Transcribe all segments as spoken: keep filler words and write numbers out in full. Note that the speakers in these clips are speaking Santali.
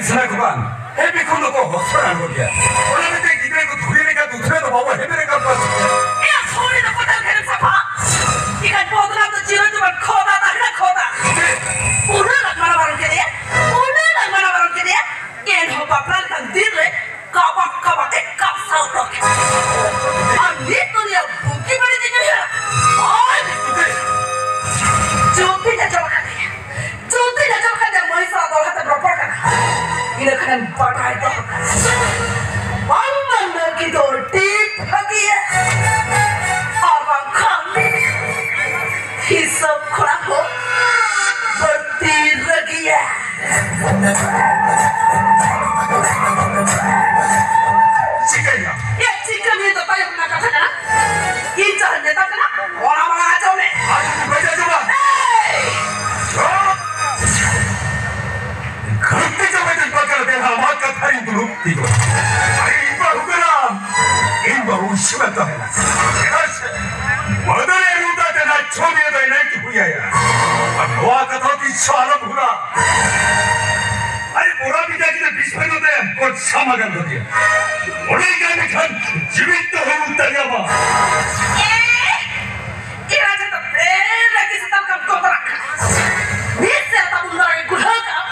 ᱥᱟᱱᱟ ᱠᱚ ᱵᱟᱝ, ᱦᱮᱯᱤ ᱠᱷᱚᱱ ᱫᱚᱠᱚ ᱦᱚᱥᱚᱨ ᱟᱬᱜᱚ ᱜᱮᱭᱟ᱾ ᱚᱱᱟ ᱢᱤᱫᱴᱮᱱ ᱜᱤᱫᱽᱨᱟᱹ ᱠᱚ ᱫᱷᱩᱲᱤ ᱞᱮᱠᱟ ᱫᱩᱫᱷᱨᱟᱹ ᱫᱚ ᱵᱟᱵᱚ ᱦᱮᱯᱮ ᱞᱮᱠᱟ ᱠᱚ ᱮᱭᱟ, ᱥᱚᱨᱤ ᱫᱚ ᱠᱚᱴᱟ ᱜᱷᱮᱨᱮᱢ ᱥᱟᱯᱷᱟ᱾ ᱤᱠᱷᱟᱱ ᱵᱚᱫᱱᱟᱢ ᱫᱚ ᱪᱤᱨᱚ ᱡᱤᱵᱚᱱ ᱠᱷᱚᱫᱟ ᱛᱟᱦᱮᱱᱟ, ᱠᱷᱚᱫᱟ᱾ ᱩᱱᱟᱹᱜ ᱞᱟᱝ ᱢᱟᱱᱟ ᱵᱟᱨᱚᱱ ᱠᱮᱫᱮᱭᱟ, ᱩᱱᱟᱹᱜ ᱞᱟᱝ ᱢᱟᱱᱟ ᱵᱟᱨᱚᱱ ᱠᱮᱫᱮᱭᱟ, ᱮᱱᱦᱚᱸ ᱵᱟᱯᱞᱟ ᱞᱮᱠᱟᱱ ᱫᱤᱱ ᱨᱮ ᱠᱟᱵᱟᱠ ᱠᱟᱵᱟᱠ ᱮ ᱠᱟᱯᱥᱟᱣ ᱛᱚ᱾ ᱟᱨ ᱱᱤᱛ ᱩᱱᱤᱭᱟᱜ ᱵᱩᱜᱤ ᱵᱟᱹᱲᱤᱡ ᱤᱧ ᱩᱭᱦᱟᱹᱨᱟ᱾ ᱟᱨ ᱡᱩᱫᱤᱧ ᱟᱸᱡᱚᱢ ᱟᱠᱟᱫᱮᱭᱟ, ᱡᱩᱫᱤᱧ ᱟᱸᱡᱚᱢ ᱟᱠᱟᱫᱮᱭᱟ ᱢᱟᱹᱭ ᱥᱟᱶ ᱫᱚᱦᱲᱟ ᱛᱮᱢ ᱨᱚᱯᱚᱲ ᱠᱟᱱᱟ, ᱤᱱᱟᱹ ᱠᱷᱟᱱᱮᱢ ᱵᱟᱰᱟᱭ ᱫᱚᱦᱚ ᱠᱟᱜᱼᱟ, ᱵᱟᱝᱢᱟ ᱱᱟᱹᱠᱤ ᱫᱚ ᱟᱹᱰᱤ ᱵᱷᱟᱹᱜᱤᱭᱟ, ᱟᱨ ᱵᱟᱝᱠᱷᱟᱱ ᱦᱤᱥᱟᱹᱵ ᱠᱷᱚᱱᱟᱜ ᱦᱚᱸ ᱵᱟᱹᱲᱛᱤ ᱨᱟᱹᱜᱤᱭᱟ᱾ ᱪᱤᱠᱟᱹᱭᱮᱱᱟ? ᱮ, ᱪᱤᱠᱟᱹ ᱱᱤᱭᱟᱹ ᱫᱚ ᱛᱟᱭᱚᱢ ᱨᱮᱱᱟᱜ ᱠᱟᱛᱷᱟ ᱠᱟᱱᱟ? ᱤᱧ ᱡᱟᱦᱟᱸᱧ ᱢᱮᱛᱟᱢ ᱠᱟᱱᱟ, ᱚᱱᱟ ᱢᱟᱲᱟᱝ ᱟᱸᱡᱚᱢ ᱢᱮ᱾ ᱟᱨ ᱡᱩᱫᱤ ᱵᱟᱹᱧ ᱟᱸᱡᱚᱢᱟ? ᱮᱭ! ᱜᱷᱟᱹᱴᱛᱤ ᱡᱚᱢᱮ ᱫᱩᱧ ᱯᱟᱠᱟᱲ ᱛᱮ ᱟᱢᱟᱜ ᱠᱟᱛᱷᱟ ᱨᱤᱧ ᱫᱩᱲᱩᱵ ᱛᱤᱸᱜᱩᱱᱟ᱾ ᱟᱨ ᱤᱧ ᱵᱟᱹᱦᱩ ᱠᱟᱱᱟᱢ, ᱤᱧ ᱵᱟᱹᱦᱩ ᱤᱥᱤᱱ ᱛᱟᱦᱮᱱᱟ᱾ ᱪᱮᱫᱟᱜ ᱥᱮ ᱢᱟᱹᱫᱟᱹᱲᱤᱭᱟᱹ ᱨᱩᱸᱰᱟ ᱛᱮ ᱱᱟᱪᱷᱚᱱᱤᱭᱟᱹ ᱫᱚ ᱮᱱᱮᱡ ᱦᱩᱭ ᱟᱭᱟ᱾ ᱟᱨ ᱱᱚᱣᱟ ᱠᱟᱛᱷᱟ ᱛᱤᱥ ᱦᱚᱸ ᱟᱞᱚᱢ ᱵᱷᱩᱞᱟ᱾ ᱟᱨᱮ ᱵᱚᱲᱟ ᱵᱤᱫᱟ ᱠᱤᱱᱟ ᱵᱤᱥᱯᱮᱫᱚ ᱛᱮ ᱠᱚ ᱥᱟᱢᱟᱜᱟᱱ ᱠᱚ ᱫᱤᱭᱟ᱾ ᱚᱸᱰᱮ ᱜᱮ ᱢᱤᱫᱴᱟᱝ ᱡᱤᱣᱤᱫ ᱫᱚᱦᱚ ᱩᱛᱟᱹᱨ ᱭᱟᱢᱟ᱾ ᱮ! ᱤᱧ ᱟᱡ ᱫᱚ ᱯᱮ ᱨᱟᱹᱜᱤ ᱥᱮᱛᱟ ᱞᱮᱠᱟᱢ ᱠᱚᱛᱨᱟᱜ ᱠᱟᱱᱟ᱾ ᱢᱤᱫ ᱥᱮᱨᱢᱟ ᱩᱱ ᱢᱟᱨᱟᱝ ᱮ ᱠᱩᱞᱦᱟᱹ ᱠᱟᱜᱼᱟ,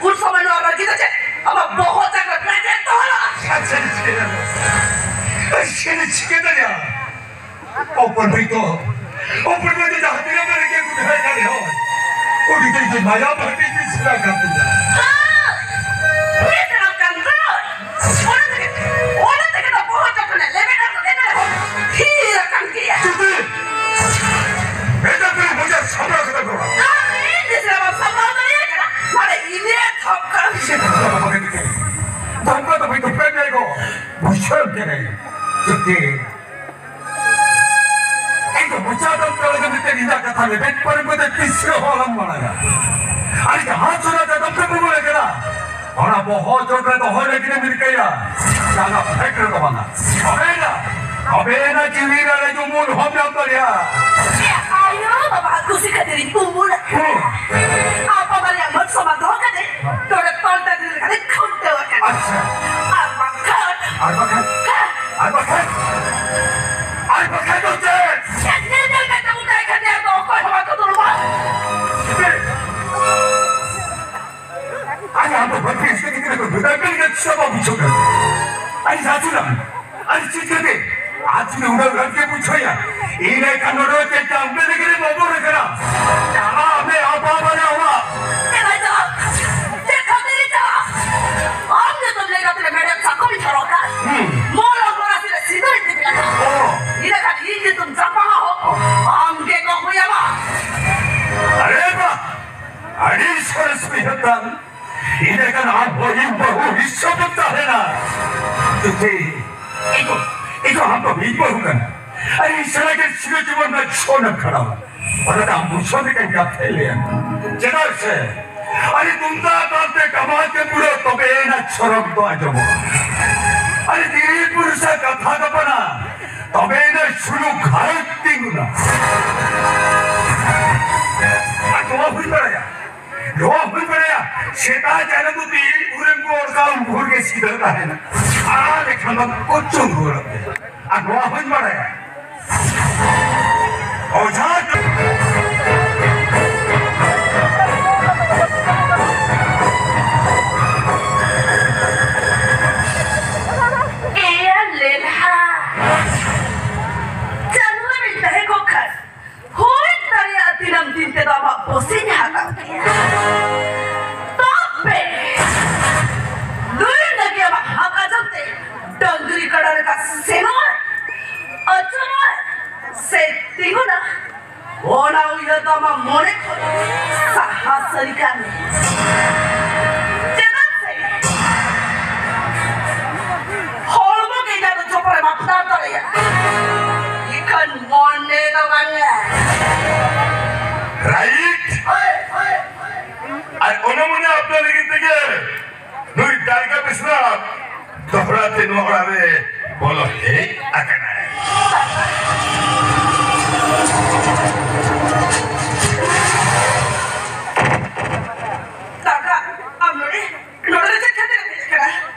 ᱩᱱ ᱥᱚᱢᱚᱭ ᱱᱚᱣᱟ ᱨᱟᱹᱜᱤ ᱫᱚ ᱪᱮᱫ ᱟᱢᱟᱜ ᱵᱚᱦᱚᱜ ᱡᱟᱝ ᱨᱮ ᱯᱮᱴᱮᱨ ᱫᱚᱦᱚ ᱞᱟᱜᱼᱟ? ᱟᱪᱪᱷᱟ, ᱪᱤᱠᱟᱹ ᱫᱟᱲᱮᱭᱟᱜᱼᱟ? ᱟᱪᱪᱷᱟ, ᱪᱤᱠᱟᱹ ᱫᱟᱲᱮᱭᱟᱜᱼᱟ? ᱚᱯᱚᱨ ᱵᱷᱟᱹᱭ ᱫᱚ, ᱚᱯᱚᱨ ᱵᱷᱟᱹᱭ ᱫᱚ ᱡᱟᱦᱟᱸ ᱛᱤᱱᱟᱹᱜ ᱵᱮᱱ ᱨᱮᱸᱜᱮᱡ ᱠᱚ ᱛᱟᱦᱮᱸ ᱠᱟᱱ ᱨᱮᱦᱚᱸ, ᱩᱱᱤ ᱫᱚ ᱤᱧ ᱫᱚ ᱢᱟᱭᱟ ᱵᱟᱹᱴᱤ ᱵᱤᱱ ᱥᱮᱬᱟ ᱠᱟᱱ ᱛᱤᱧᱟ᱾ ᱦᱮᱸ, ᱩᱱᱤ ᱥᱮᱬᱟ ᱠᱟᱱ ᱫᱚ, ᱚᱱᱟ ᱛᱮᱜᱮ, ᱚᱱᱟ ᱛᱮᱜᱮ ᱛᱚ ᱵᱚᱦᱚᱜ ᱡᱚᱠᱷᱚᱱᱮ ᱞᱮᱵᱮᱫ ᱟᱠᱟᱫ ᱮᱱ ᱨᱮᱦᱚᱸ, ᱛᱷᱤᱨ ᱟᱠᱟᱱ ᱜᱮᱭᱟ᱾ ᱡᱩᱫᱤ ᱮᱴᱟᱜ ᱠᱚᱨᱮ ᱢᱚᱡᱟ ᱥᱟᱢᱵᱲᱟᱣ ᱠᱟᱛᱮ ᱨᱚᱲᱟ᱾ ᱟᱨ ᱤᱧ ᱫᱚ ᱥᱮᱬᱟ ᱵᱟᱢ ᱥᱟᱢᱵᱲᱟᱣ ᱫᱟᱲᱮᱭᱟᱜ ᱠᱟᱱᱟ, ᱢᱟᱱᱮ ᱤᱧ ᱮ ᱛᱷᱚᱯ ᱠᱟᱜ ᱢᱮᱭᱟ᱾ ᱫᱷᱟᱯᱟ ᱫᱚ ᱵᱟᱹᱧ ᱫᱷᱟᱯᱟ ᱢᱮᱭᱟ ᱜᱚ, ᱵᱩᱡᱷᱟᱹᱣ ᱠᱮᱫᱟᱹᱧ᱾ ᱡᱩᱫᱤ ᱤᱧ ᱫᱚ ᱢᱚᱪᱟ ᱫᱚ ᱛᱚᱞ ᱜᱮ ᱢᱤᱫᱴᱮᱱ ᱤᱧᱟᱹᱜ ᱠᱟᱛᱷᱟ ᱞᱮᱵᱮᱫ ᱯᱟᱨᱚᱢ ᱠᱟᱛᱮ ᱛᱤᱥ ᱨᱮᱦᱚᱸ ᱟᱞᱚᱢ ᱢᱟᱲᱟᱝᱟ᱾ ᱟᱨ ᱡᱟᱦᱟᱸ ᱥᱩᱨᱟ ᱡᱟᱫᱚᱵ ᱛᱮ ᱵᱩᱢᱩᱞ ᱟᱠᱟᱱᱟ, ᱚᱱᱟ ᱵᱚᱦᱚᱜ ᱪᱚᱴ ᱨᱮ ᱫᱚᱦᱚᱭ ᱞᱟᱹᱜᱤᱫ ᱮᱢ ᱨᱤᱠᱟᱹᱭᱟ, ᱡᱟᱸᱜᱟ ᱯᱷᱮᱰ ᱨᱮ ᱫᱚ ᱵᱟᱝᱟ᱾ ᱛᱚᱵᱮᱭᱮᱱᱟ, ᱛᱚᱵᱮᱭᱮᱱᱟ ᱡᱤᱣᱤ ᱨᱮ ᱩᱢᱩᱞ ᱦᱚᱸᱢ ᱧᱟᱢ ᱫᱟᱲᱮᱭᱟᱜᱼᱟ᱾ ᱟᱭᱳ ᱵᱟᱵᱟ ᱠᱩᱥᱤ ᱠᱷᱟᱹᱛᱤᱨᱤᱧ ᱩᱢᱩᱞ ᱟᱠᱟᱱᱟ᱾ ᱦᱩᱸ᱾ ᱟᱯᱟ ᱵᱟᱨᱭᱟ ᱢᱟᱹᱱ ᱥᱚᱢᱟᱱ ᱫᱚᱦᱚ ᱠᱟᱛᱮ, ᱱᱚᱰᱮ ᱛᱚᱞ ᱛᱟᱹᱫᱤ ᱞᱮᱠᱷᱟᱱ ᱵᱷᱟᱹᱜᱤ ᱥᱮ ᱜᱤᱫᱽᱨᱟᱹ ᱠᱚ ᱵᱩᱡᱷᱟᱹᱣ ᱠᱟᱱ ᱜᱮᱭᱟ, ᱪᱮᱫ ᱵᱟᱢ ᱵᱩᱡᱷᱟᱹᱣ ᱠᱟᱱᱟ? ᱟᱹᱰᱤ ᱥᱟᱥᱩᱨᱟᱢ, ᱟᱹᱰᱤ ᱪᱤᱛᱨᱟᱹ ᱜᱮ, ᱟᱨ ᱡᱩᱫᱤ ᱩᱱᱟᱹᱜ ᱜᱟᱱ ᱜᱮ ᱵᱩᱡᱷᱟᱹᱣᱭᱟ, ᱤᱱᱟᱹ ᱠᱷᱟᱱ ᱱᱚᱰᱮ ᱪᱮᱫ ᱪᱟᱢᱯᱮ ᱞᱟᱹᱜᱤᱫ ᱮ ᱵᱚᱵᱚᱨ ᱠᱟᱱᱟ? ᱪᱟᱞᱟᱜ ᱢᱮ ᱟᱯᱟ ᱵᱟᱨᱮ ᱚᱲᱟᱜ᱾ ᱮ ᱵᱷᱟᱭ ᱪᱟᱞᱟᱜ, ᱪᱮᱫ ᱠᱷᱟᱹᱛᱤᱨ ᱤᱧ ᱪᱟᱞᱟᱜ? ᱟᱢ ᱧᱩᱛᱩᱢ ᱞᱟᱹᱭ ᱠᱟᱛᱮ ᱢᱮᱰᱮᱢ ᱥᱟᱠᱚᱢ ᱤᱧ ᱦᱚᱨᱚᱜ ᱠᱟᱜ᱾ ᱦᱩᱸ᱾ ᱢᱚᱞ ᱚᱯᱚᱨᱟᱥᱤ ᱨᱮ ᱥᱤᱸᱫᱩᱨ ᱤᱧ ᱫᱤᱯᱤᱞ ᱟᱠᱟᱫ᱾ ᱚ᱾ ᱤᱱᱟᱹ ᱠᱷᱟᱱ ᱤᱧ ᱧᱩᱛᱩᱢ ᱪᱟᱯᱟ ᱦᱚᱸ ᱟᱢ ᱜᱮ ᱠᱚ ᱦᱩᱭᱟᱢᱟ᱾ ᱟᱨᱮ ᱵᱟ, ᱟᱹᱰᱤ ᱥᱚᱨᱮᱥ ᱩᱭᱦᱟᱹᱨ ᱛᱟᱢ᱾ ᱤᱱᱟᱹᱠᱷᱟᱱ ᱟᱢ ᱦᱚᱸ ᱤᱧ ᱵᱟᱹᱦᱩ ᱦᱤᱥᱟᱹᱵ ᱮᱢ ᱛᱟᱦᱮᱱᱟ᱾ ᱛᱩᱛᱤ, ᱮᱜᱳ, ᱮᱜᱳ, ᱟᱢ ᱫᱚ ᱤᱧ ᱵᱟᱹᱦᱩ ᱠᱟᱱᱟ᱾ ᱟᱨ ᱤᱧ ᱥᱟᱞᱟᱜ ᱜᱮ ᱪᱤᱨᱚ ᱡᱤᱵᱚᱱ ᱨᱮᱱᱟᱜ ᱪᱷᱚᱞ ᱮᱢ ᱠᱷᱟᱲᱟᱣᱟ᱾ ᱚᱱᱟᱛᱮ ᱟᱢ ᱵᱩᱡᱷᱟᱹᱣ ᱞᱮᱠᱟᱱ ᱠᱟᱛᱷᱟᱧ ᱞᱟᱹᱭᱟᱢ᱾ ᱪᱮᱫᱟᱜ ᱥᱮ, ᱟᱨᱮ ᱛᱩᱢᱫᱟᱜ ᱛᱟᱞ ᱛᱮ ᱴᱟᱢᱟᱠ ᱮ ᱯᱩᱨᱟᱹᱣ, ᱛᱚᱵᱮ ᱮᱱᱟ ᱪᱷᱚᱨᱚᱠ ᱫᱚ ᱟᱸᱡᱚᱢᱚᱜᱼᱟ᱾ ᱟᱨᱮ ᱫᱷᱤᱨᱤ ᱯᱩᱨᱩᱥᱟ ᱠᱟᱛᱷᱟ ᱜᱟᱯᱟᱱᱟ, ᱛᱚᱵᱮ ᱮᱱᱟ ᱥᱩᱞᱩᱠ ᱜᱷᱟᱨᱚᱸᱡᱽ ᱛᱤᱸᱜᱩᱱᱟ᱾ ᱟᱨ ᱱᱚᱣᱟ ᱦᱩᱭ ᱵᱟᱲᱟᱭᱟ, ᱱᱚᱣᱟ ᱦᱩᱭ ᱵᱟᱲᱟᱭᱟ, ᱥᱮᱛᱟᱜ ᱪᱟᱸᱫᱚ ᱫᱚ ᱛᱤᱱ ᱵᱷᱳᱨᱮᱢ ᱜᱚᱲ ᱠᱟᱜᱼᱟ, ᱩᱱ ᱵᱷᱳᱨ ᱜᱮ ᱥᱤᱫᱷᱟᱹ ᱛᱟᱦᱮᱱᱟ᱾ ᱟᱨ ᱮᱠᱷᱟᱱ ᱫᱚ ᱠᱚᱪᱩᱝ ᱨᱩᱣᱟᱹᱲᱚᱜ ᱜᱮᱭᱟ᱾ ᱟᱨ ᱱᱚᱣᱟ ᱦᱩᱭ ᱵᱟᱲᱟᱭᱟ, ᱚᱡᱷᱟ ᱮᱭᱟ ᱞᱮᱞᱦᱟ, ᱪᱟᱸᱫᱳ ᱨᱮᱧ ᱛᱟᱦᱮᱸ ᱠᱚᱜ ᱠᱷᱟᱱ, ᱦᱩᱭ ᱫᱟᱲᱮᱭᱟᱜᱼᱟ, ᱫᱤᱱᱟᱹᱢ ᱫᱤᱱ ᱛᱮᱫᱚ ᱟᱢᱟᱜ ᱵᱚᱥᱮᱧ ᱦᱟᱛᱟᱣ ᱠᱮᱭᱟ᱾ ᱛᱚᱵᱮ ᱱᱩᱭ ᱞᱟᱹᱜᱤᱫ ᱟᱢᱟᱜ ᱦᱟᱸᱠ ᱟᱸᱡᱚᱢ ᱛᱮ ᱰᱟᱹᱝᱨᱤ ᱠᱟᱰᱟ ᱞᱮᱠᱟ ᱥᱮᱱᱚᱜᱼᱟᱭ, ᱟᱹᱪᱩᱨᱚᱜᱼᱟᱭ ᱥᱮ ᱛᱤᱸᱜᱩᱱᱟ, ᱚᱱᱟ ᱩᱭᱦᱟᱹᱨ ᱫᱚ ᱟᱢᱟᱜ ᱢᱚᱱᱮ ᱠᱷᱚᱱ ᱥᱟᱦᱟ ᱥᱟᱹᱨᱤ ᱠᱟᱜ ᱢᱮ᱾ ᱪᱮᱫᱟᱜ ᱥᱮ ᱦᱚᱲᱢᱚ ᱜᱮ ᱡᱟᱫᱩ ᱪᱚᱯᱚᱞᱮᱢ ᱟᱯᱱᱟᱨ ᱫᱟᱲᱮᱭᱟᱜᱼᱟ, ᱤᱠᱷᱟᱹᱱ ᱢᱚᱱᱮ ᱫᱚ ᱵᱟᱝᱟ᱾ ᱨᱟᱭᱤᱴ᱾ ᱟᱨ ᱚᱱᱟ ᱢᱚᱱᱮ ᱟᱯᱱᱟᱨ ᱞᱟᱹᱜᱤᱫ ᱛᱮᱜᱮ ᱱᱩᱭ ᱫᱟᱨᱜᱟ ᱵᱤᱥᱱᱟᱛᱷ ᱫᱚᱦᱲᱟ ᱛᱮ ᱱᱚᱣᱟ ᱚᱲᱟᱜ ᱨᱮ ᱵᱚᱞᱚ ᱦᱮᱡ ᱟᱠᱟᱱᱟᱭ᱾ ᱫᱟᱨᱜᱟ, ᱟᱢ ᱱᱚᱰᱮ, ᱱᱚᱰᱮ ᱫᱚ ᱪᱮᱫ ᱠᱷᱟᱹᱛᱤᱨ ᱮᱢ ᱦᱮᱡ ᱟᱠᱟᱱᱟ?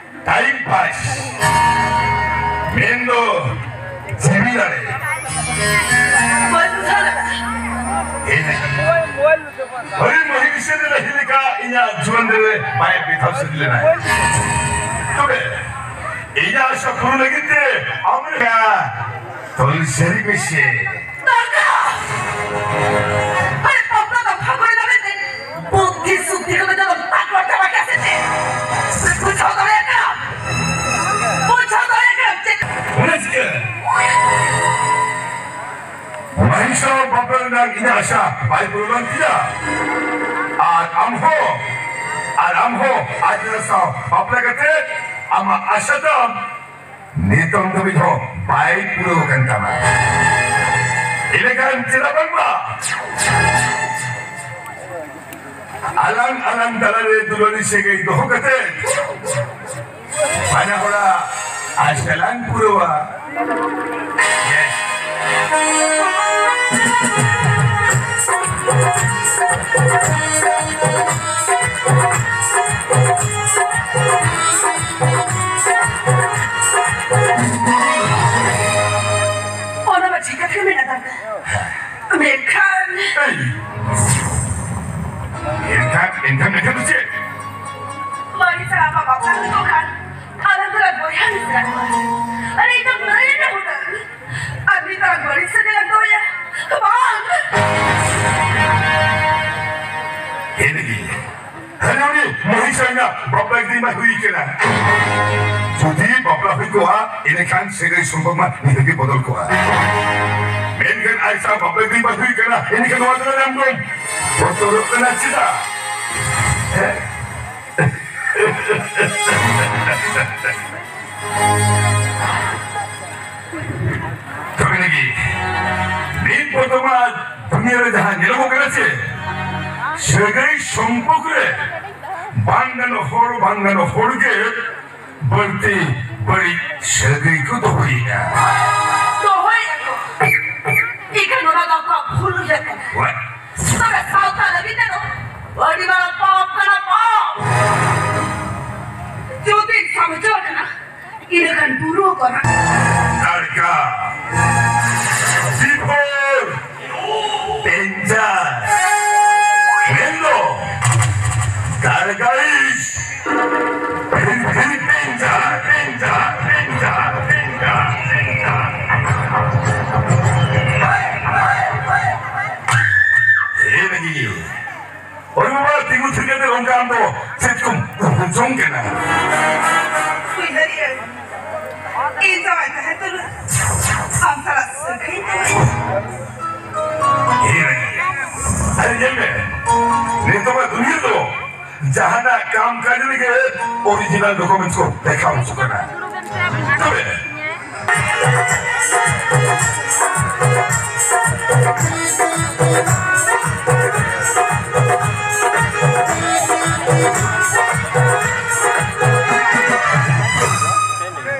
ᱴᱟᱭᱤᱢ ᱯᱟᱥ, ᱢᱮᱱᱫᱚ ᱡᱤᱣᱤ ᱫᱟᱲᱮ᱾ ᱵᱟᱹᱧ ᱵᱩᱡᱷᱟᱹᱣ ᱞᱮᱫᱟ᱾ ᱦᱮᱡ ᱮᱱᱟ᱾ ᱦᱚᱨᱤ ᱢᱚᱦᱤ ᱵᱤᱥᱮᱱ ᱨᱮ ᱦᱮᱡ ᱞᱮᱠᱟ ᱤᱧ ᱤᱧᱟᱹᱜ ᱡᱩᱣᱟᱹᱱ ᱨᱮ ᱵᱟᱭ ᱵᱮᱫᱷᱟᱣ ᱥᱟᱹᱨᱤ ᱞᱮᱱᱟᱭ᱾ ᱛᱚᱵᱮ ᱤᱧᱟᱹᱜ ᱟᱥᱟ ᱯᱩᱨᱟᱹ ᱞᱟᱹᱜᱤᱫ ᱛᱮ ᱟᱢ ᱨᱮ ᱛᱚᱞ ᱥᱟᱹᱨᱤ ᱢᱮᱥᱮ᱾ ᱫᱚᱨᱠᱟᱨ! ᱟᱨᱮ ᱵᱟᱯᱞᱟ ᱫᱚ ᱯᱷᱟᱹᱜᱩᱱ ᱨᱮ ᱢᱮᱱᱛᱮ ᱵᱩᱫᱽᱫᱷᱤ ᱥᱩᱫᱽᱫᱷᱤ ᱠᱚᱫᱚ ᱡᱚᱛᱚ ᱯᱟᱠᱚᱲ ᱪᱟᱵᱟ ᱠᱮᱫ ᱥᱮ ᱪᱮᱫ? ᱵᱩᱡᱷᱟᱹᱣ ᱫᱟᱲᱮᱭᱟᱜ ᱠᱟᱱᱟ? ᱵᱩᱡᱷᱟᱹᱣ ᱫᱟᱲᱮᱭᱟᱜ ᱠᱟᱱᱟ ᱪᱮᱫ? ᱚᱱᱟ ᱪᱤᱠᱟᱹ? ᱢᱟᱹᱦᱤ ᱥᱟᱶ ᱵᱟᱯᱞᱟ ᱨᱮᱱᱟᱜ ᱤᱧᱟᱹᱜ ᱟᱥᱟ ᱵᱟᱭ ᱯᱩᱨᱟᱹᱣ ᱞᱮᱱ ᱛᱤᱧᱟ᱾ ᱟᱨ ᱟᱢ ᱦᱚᱸ, ᱟᱨ ᱟᱢ ᱦᱚᱸ ᱟᱡ ᱫᱟᱫᱟ ᱥᱟᱶ ᱵᱟᱯᱞᱟ ᱠᱟᱛᱮ ᱟᱢᱟᱜ ᱟᱥᱟ ᱛᱟᱢ ᱱᱤᱛᱚᱝ ᱫᱷᱟᱹᱵᱤᱡ ᱦᱚᱸ ᱵᱟᱭ ᱯᱩᱨᱟᱹᱣ ᱟᱠᱟᱱ ᱛᱟᱢᱟ᱾ ᱤᱱᱟᱹᱠᱷᱟᱱ ᱪᱮᱫᱟᱜ ᱵᱟᱝᱢᱟ ᱟᱞᱟᱝ ᱟᱞᱟᱝ ᱛᱟᱞᱟᱨᱮ ᱫᱩᱞᱟᱹᱲᱤ ᱥᱟᱹᱜᱟᱹᱭ ᱫᱚᱦᱚ ᱠᱟᱛᱮ ᱵᱟᱱᱟ ᱦᱚᱲᱟᱜ ᱟᱥ ᱞᱟᱝ ᱯᱩᱨᱟᱹᱣᱟ᱾ Yes. ᱚᱱᱟ ᱢᱟ ᱴᱷᱤᱠ ᱠᱟᱛᱷᱟ ᱜᱮ ᱢᱮᱱᱟᱜ ᱛᱟᱢ᱾ ᱢᱮᱱᱠᱷᱟᱱ ᱮᱭ! ᱮᱱᱠᱷᱟᱱ, ᱮᱱᱠᱷᱟᱱ, ᱮᱱᱠᱷᱟᱱ ᱫᱚ ᱪᱮᱫ? ᱢᱟᱹᱱᱤ ᱥᱟᱞᱟᱜ ᱟᱢᱟᱜ ᱵᱟᱯᱞᱟ ᱦᱩᱭ ᱠᱚᱜ ᱠᱷᱟᱱ, ᱟᱞᱟᱝ ᱫᱚᱞᱟᱝ ᱵᱚᱭᱦᱟ ᱢᱤᱥᱨᱟ ᱠᱚᱜᱼᱟ᱾ ᱟᱨ ᱤᱧ ᱫᱚ ᱢᱟᱹᱭ ᱨᱮ ᱦᱩᱱᱟᱹᱝ᱾ ᱟᱨ ᱱᱤᱛ ᱟᱞᱟᱝ ᱵᱟᱹᱲᱤᱡ ᱥᱟᱹᱜᱟᱹᱭ ᱞᱟᱝ ᱫᱚᱦᱚᱭᱟ᱾ ᱵᱟᱝ! ᱮᱱᱜᱮ᱾ ᱦᱟᱱᱮ ᱩᱱᱤ ᱢᱚᱦᱤᱥ ᱨᱮᱱᱟᱜ ᱵᱟᱯᱞᱟ ᱡᱩᱫᱤ ᱵᱟᱭ ᱦᱩᱭ ᱠᱟᱱᱟ, ᱡᱩᱫᱤ ᱵᱟᱯᱞᱟ ᱦᱩᱭ ᱠᱚᱜᱼᱟ, ᱮᱸᱰᱮᱠᱷᱟᱱ ᱥᱟᱹᱜᱟᱹᱭ ᱥᱚᱢᱯᱚᱨᱠ ᱢᱟ ᱱᱤᱦᱟᱹᱛ ᱜᱮ ᱵᱚᱫᱚᱞ ᱠᱚᱜᱼᱟ᱾ ᱢᱮᱱᱠᱷᱟᱱ ᱟᱡ ᱥᱟᱶ ᱵᱟᱯᱞᱟ ᱡᱩᱫᱤ ᱵᱟᱭ ᱦᱩᱭ ᱠᱟᱱᱟ, ᱮᱸᱰᱮᱠᱷᱟᱱ ᱱᱚᱣᱟ ᱫᱚ ᱟᱢ ᱫᱚᱢ ᱵᱚᱛᱚᱨᱚᱜ ᱠᱟᱱᱟ ᱪᱮᱫᱟᱜ? ᱦᱮᱸ? ᱛᱚᱵᱮ ᱞᱟᱹᱜᱤᱫ ᱱᱤᱛ ᱵᱚᱨᱛᱚᱢᱟᱱ ᱫᱩᱱᱤᱭᱟᱹ ᱨᱮ ᱡᱟᱦᱟᱸ ᱧᱮᱞᱚᱜᱚᱜ ᱠᱟᱱᱟ ᱪᱮ, ᱥᱟᱹᱜᱟᱹᱭ ᱥᱚᱢᱯᱚᱨᱠ ᱨᱮ ᱵᱟᱝ ᱜᱟᱱᱚᱜ ᱦᱚᱲ, ᱵᱟᱝ ᱜᱟᱱᱚᱜ ᱦᱚᱲ ᱜᱮ ᱵᱟᱹᱲᱛᱤ ᱵᱟᱹᱲᱤᱡ ᱥᱟᱹᱜᱟᱹᱭ ᱠᱚ ᱫᱚᱦᱚᱭᱮᱫᱼᱟ᱾ ᱫᱚᱦᱚᱭᱮᱫᱼᱟ ᱠᱚ᱾ ᱤᱠᱷᱟᱹᱱ ᱚᱱᱟ ᱫᱚ ᱟᱠᱚᱣᱟᱜ ᱵᱷᱩᱞ ᱩᱭᱦᱟᱹᱨ ᱠᱟᱱᱟ᱾ What? ᱛᱚᱵᱮ ᱥᱟᱶᱛᱟ ᱞᱟᱹᱜᱤᱫ ᱛᱮᱫᱚ ᱟᱹᱰᱤ ᱢᱟᱨᱟᱝ ᱯᱟᱯ ᱠᱟᱱᱟ, ᱯᱟᱯ᱾ ᱡᱩᱫᱤ ᱥᱟᱢᱡᱷᱟᱣ ᱠᱟᱱᱟ, ᱤᱱᱟᱹ ᱠᱷᱟᱱ ᱵᱩᱨᱩ ᱠᱚ ᱨᱟᱠᱟᱵ᱾ ᱫᱟᱲᱠᱟ, ᱵᱤᱯᱚᱫ, danger, ᱢᱮᱱᱫᱚ Guys, ᱯᱷᱤᱨ, ᱯᱷᱤᱨ ᱯᱮᱱᱡᱟ, ᱯᱮᱱᱡᱟ, ᱯᱮᱱᱡᱟ, ᱯᱮᱱᱡᱟ, ᱯᱮᱱᱡᱟ᱾ ᱦᱮᱸ ᱞᱟᱹᱜᱤᱫ᱾ ᱚᱨᱮ ᱵᱟᱵᱟ, ᱛᱤᱸᱜᱩ ᱛᱷᱤᱨ ᱠᱟᱛᱮ ᱚᱱᱠᱟ ᱟᱢ ᱫᱚ ᱪᱮᱫ ᱠᱚᱢ ᱩᱦᱩ ᱡᱚᱝ ᱠᱟᱱᱟ? ᱩᱭᱦᱟᱹᱨᱤᱭᱟᱹ, ᱤᱧ ᱡᱟᱶᱟᱭ ᱛᱟᱦᱮᱸ ᱛᱩᱞᱩᱡ ᱟᱢ ᱥᱟᱞᱟᱜ ᱥᱟᱹᱜᱟᱹᱭ ᱛᱟᱦᱮᱸ᱾ ᱦᱮᱸ ᱞᱟᱹᱜᱤᱫ᱾ ᱟᱨᱮ ᱧᱮᱞ ᱢᱮ, ᱱᱤᱛᱚᱜᱟᱜ ᱫᱩᱱᱤᱭᱟᱹ ᱫᱚ ᱡᱟᱦᱟᱱᱟᱜ ᱠᱟᱢ ᱠᱟᱡᱽ ᱨᱮᱜᱮ original documents ᱠᱚ ᱫᱮᱠᱷᱟᱣ ᱦᱚᱪᱚ ᱠᱟᱱᱟ᱾ ᱛᱚᱵᱮ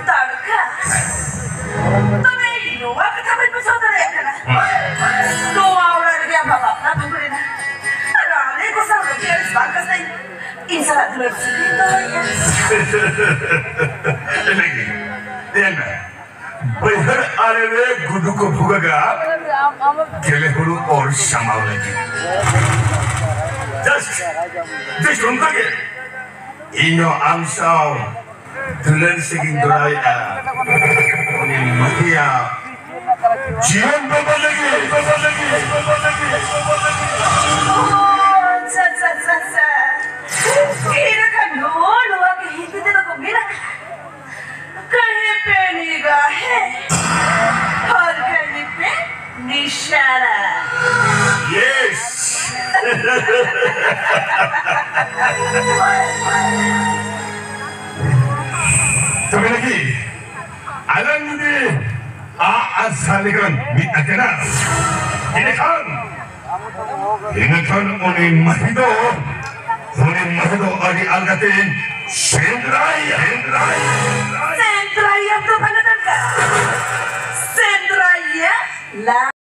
ᱛᱟᱲᱠᱟ, ᱛᱚᱵᱮ ᱤᱧ ᱱᱚᱣᱟ ᱠᱟᱛᱷᱟ ᱵᱟᱹᱧ ᱵᱩᱡᱷᱟᱹᱣ ᱫᱟᱲᱮᱭᱟᱜ ᱠᱟᱱᱟ᱾ ᱱᱚᱣᱟ ᱚᱲᱟᱜ ᱨᱮᱜᱮ ᱟᱢᱟᱜ ᱵᱟᱯᱞᱟ ᱫᱩᱠ ᱨᱮᱱᱟᱜ ᱟᱨ ᱟᱞᱮ ᱠᱚ ᱥᱟᱶ ᱨᱟᱹᱜᱤ ᱟᱹᱲᱤᱥ ᱵᱟᱝ ᱠᱟᱛᱮ ᱤᱧ ᱥᱟᱞᱟᱜ ᱫᱩᱞᱟᱹᱲ ᱥᱟᱹᱜᱟᱹᱭ ᱫᱚᱦᱚᱭᱮᱫᱼᱟ᱾ ᱞᱟᱹᱜᱤᱫ, ᱧᱮᱞ ᱢᱮ, ᱵᱟᱹᱭᱦᱟᱹᱲ ᱟᱲᱮ ᱨᱮ ᱜᱩᱰᱩ ᱠᱚ ᱵᱷᱩᱜᱟᱹᱜᱟ, ᱜᱮᱞᱮ ᱦᱩᱲᱩ ᱚᱨ ᱥᱟᱢᱟᱣ ᱞᱟᱹᱜᱤᱫ᱾ Just, just ᱚᱱᱠᱟ ᱜᱮ ᱤᱧ ᱦᱚᱸ ᱟᱢ ᱥᱟᱶ ᱫᱩᱞᱟᱹᱲ ᱥᱟᱹᱜᱟᱹᱭ ᱫᱚᱦᱚᱭᱮᱫᱼᱟ᱾ ᱩᱱᱤ ᱢᱟᱹᱦᱤᱭᱟ ᱡᱤᱭᱚᱱ ᱵᱟᱵᱟ ᱞᱟᱹᱜᱤᱫ, ᱵᱟᱵᱟ ᱞᱟᱹᱜᱤᱫ, ᱵᱟᱵᱟ ᱞᱟᱹᱜᱤᱫ, ᱵᱟᱵᱟ ᱞᱟᱹᱜᱤᱫ᱾ ᱚ, ᱟᱪᱪᱷᱟ, ᱟᱪᱪᱷᱟ, ᱟᱪᱪᱷᱟ, ᱟᱪᱪᱷᱟ᱾ ᱤᱧ ᱞᱮᱠᱷᱟᱱ ᱱᱚᱣᱟ, ᱱᱚᱣᱟ ᱜᱮ ᱦᱤᱱᱫᱤ ᱛᱮᱫᱚ ᱠᱚ ᱢᱮᱱᱟ, ᱠᱟᱦᱮᱸ ᱯᱮ ᱱᱤᱜᱟᱦᱮ ᱚᱨ ᱠᱟᱦᱮᱸ ᱯᱮ ᱱᱤᱥᱟᱱᱟ᱾ Yes. ᱛᱚᱵᱮ ᱞᱟᱹᱜᱤᱫ ᱟᱞᱟᱝ ᱡᱩᱫᱤ ᱟᱜ ᱟᱨ ᱥᱟᱨ ᱞᱮᱠᱟᱱ ᱢᱤᱫ ᱟᱠᱟᱱᱟ, ᱤᱱᱟᱹᱠᱷᱟᱱ, ᱤᱱᱟᱹᱠᱷᱟᱱ ᱩᱱᱤ ᱢᱟᱹᱦᱤ ᱫᱚ, ᱩᱱᱤ ᱢᱟᱹᱦᱤ ᱫᱚ ᱟᱹᱰᱤ ᱟᱞᱜᱟᱛᱮ ᱥᱮᱸᱫᱽᱨᱟᱭᱟ, ᱥᱮᱸᱫᱽᱨᱟᱭᱟ, ᱥᱮᱸᱫᱽᱨᱟᱭᱟ᱾ ᱥᱮᱸᱫᱽᱨᱟᱭᱟ ᱫᱚ ᱵᱟᱞᱮ ᱫᱚᱨᱠᱟᱨ᱾ ᱥᱮᱸᱫᱽᱨᱟᱭᱟ ᱞᱟ